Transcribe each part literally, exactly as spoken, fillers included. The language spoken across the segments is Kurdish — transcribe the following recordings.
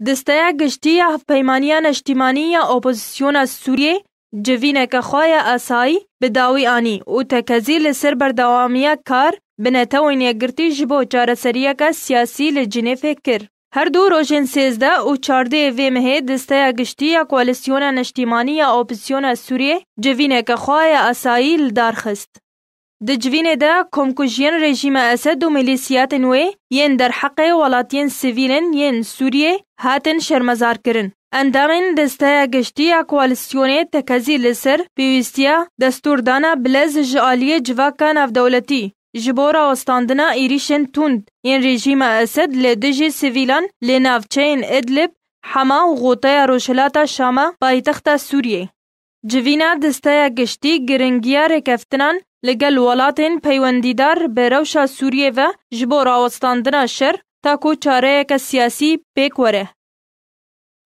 Disteya Giştî ya Hevpeymaniya Neştîmanî ya Opozisyona Sûriyê civîneke xwe ya asayî bi dawî anî û tekezî li ser berdewamiya kar bi Netewên Yekgirtî ji bo çareseriyeke siyasî li Cinêfê kir. Her du rojên sêzdeh û çardeh vê mehê Disteya Giştî ya Koalîsyona Neştîmanî ya Opozisyona Sûriyê civîneke xwe ya asayî li dar xist. Di civînê de komkujiyên rejîma Esed û milîsiyatên wê yên derheqê welatiyên sivîl in yên Sûriyê hatin şermezarkirin. Endamên Desteya Giştî ya Koalîsyonê tekezî li ser pêwîstiya destûrdana bilez ji aliyê civaka navdewletî ji bo rawestandina êrîşên tund yên rejîma Esed li dijî sivîlan li navçeyên Idlib, Hema û Goteya Rojhilata Şama paytexta Sûriyê. Civîna Disteya Giştî giringiya rêkeftinan li gel welatên peywendîdar bi rewşa Sûriyê ve ji bo rawestandina şer ta ku çareyeke siyasî pêk were.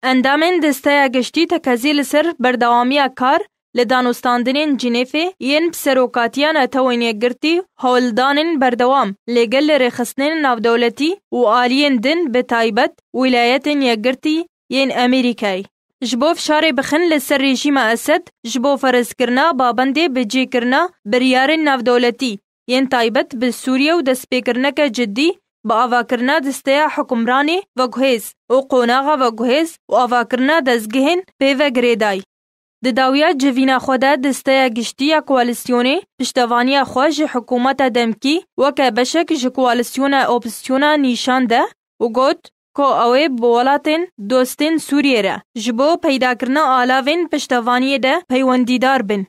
Endamên Disteya Giştî tekezî li ser berdewamiya kar li danûstandinên Cinêfê yên bi serokatiya Netewên Yekgirtî hewldanên berdewam li gel rêxistinên navdewletî û aliyên din, bi taybet Wîlayetên Yekgirtî yên Amerîkayê, ji bo fişarê bixin li ser rejîma Esed ji bo ferizkirina babendê bi cêkirina biryarên navdewletî yên taybet bi Sûriye û destpêkirineke cidî bi avakirina disteya hukimranê veguhêz û qonaxa veguhêz û avakirina dezgehên pê ve girêdayî. Di dawiya civîna xwe de Disteya Giştî ya Koalîsyonê piştevaniya xwe ji hikûmeta demkî weke beşek ji koalîsyona opozîsyona nîşan de û got ku ew ê bi welatên dostên Sûriyê re ji bo peydakirina alavên piştevaniyê de peywendîdar bin.